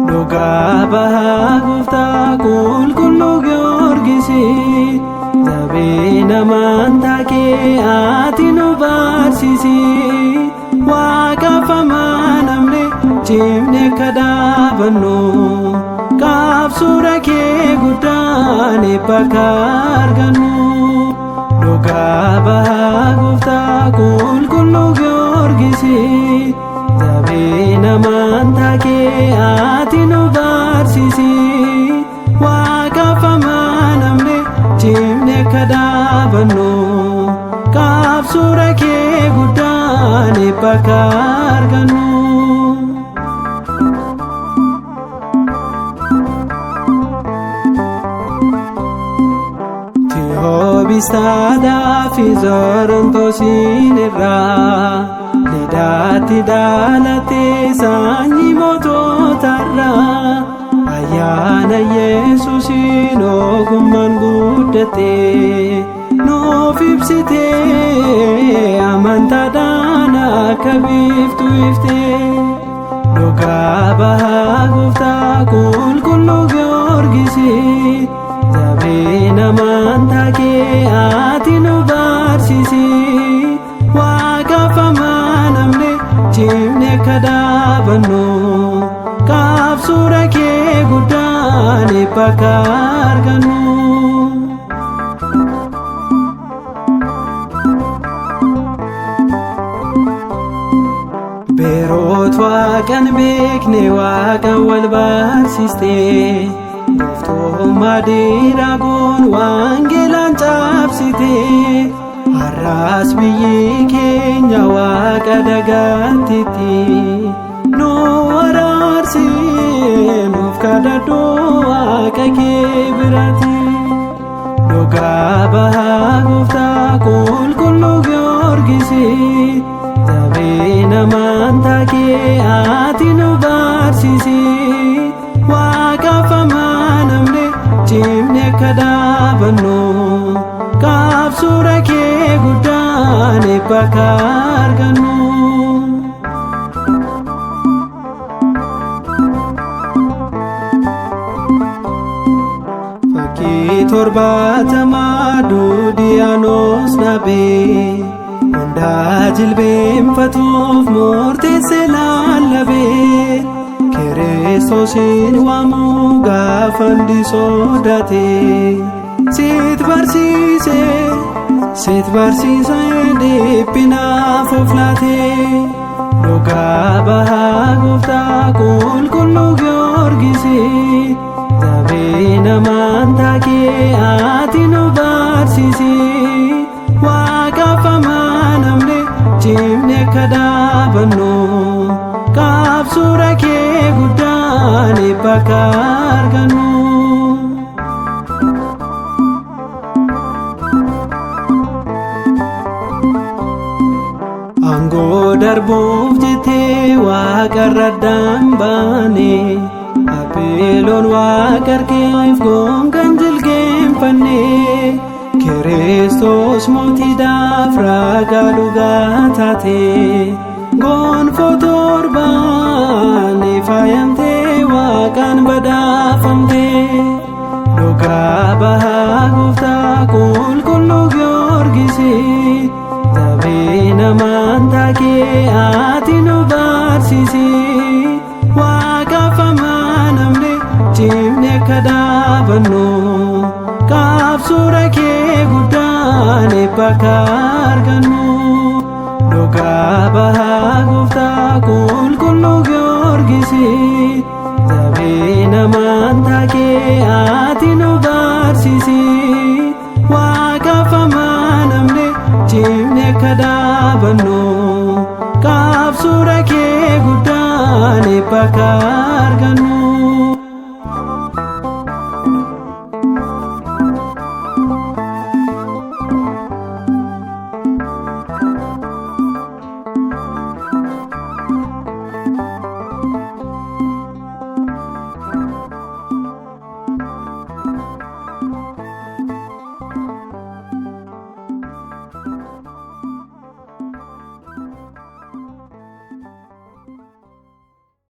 Dhugaa bahaa gooftaa qulqulluu Giyoorgisii jabeenya amantaa kee ati nu barsiisi. Waaqaaf amanamne cimne akka dhaabannu qabsuura kee guddaan eebba akka argannu. Dhugaa bahaa gooftaa qulqulluu Giyoorgisii jabeenya amantaa kee ati nu barsiisi. Waaqaaf amanamne cimne akka dhaabannu qabsuura kee guddaan eebba akka argannu. Tihoobistaadhaa fi Zorontoosiin irraa Lidaatti dhalatee sanyii moototarraa ayyaana Yesuusiin ogummaan guddatee nuuf ibsitee amantaadhaan akka biiftuu iftee. Dhugaa bahaa gooftaa qulqulluu Giyoorgisii jabeenya amantaa kee ati nu barsiisi. Waaqaaf amanamne cimne akka dhaabannu qabsuura kee guddaan eebba akka argannu. Beeroot waaqan beekne waaqan wal barsiiste gooftummaa diiraagoon waangeelaan cabsite har'aas biyyi keenya waaqa dagaattitti nu araarsi nuuf kadhadhu waaqa kee biratti. Dhugaa bahaa gooftaa qulqulluu Giyoorgisii jabeenya amantaa kee ati nu barsiisi. Waaqaaf amanamne cimne akka dhaabannu qabsuura kee guddaan eebba akka argannu. Fakkii 70 Duudiyaanos dhabee hundaa jilbeenfatuuf murteesse lallabee Kiristoosiin waamuu gaafa hundi sodaate siit barsiise siit barsiise dhiphinaaf of laate. Dhugaa bahaa gooftaa qulqulluu Giyoorgisii jabeenya amantaa kee ati nu barsiisi. Waaqaaf amanamne cimne akka dhaabannu qabsuura kee guddaan eebba akka argannu. Aangoo darbuuf jettee waaqarra addaan baane Abeeloon waaqa argeef gonkaan jilgeenfanne Kiristoos mootiidhaaf ragaa dhugaa taate gonfoo torbaan faayamtee waaqaan badhaafamte. Dhugaa bahaa gooftaa qulqulluu Giyoorgisii jabeenya amantaa kee ati nu barsiisi. Waaqaaf amanamne cimne akka dhaabannu qabsuura kee guddaan eebba akka argannu. Dhugaa bahaa gooftaa qulqulluu Giyoorgisii jabeenya amantaa kee ati nu barsiisi. Waaqaaf amanamne cimne akka dhaabannu qabsuura kee guddaan eebba akka argannu.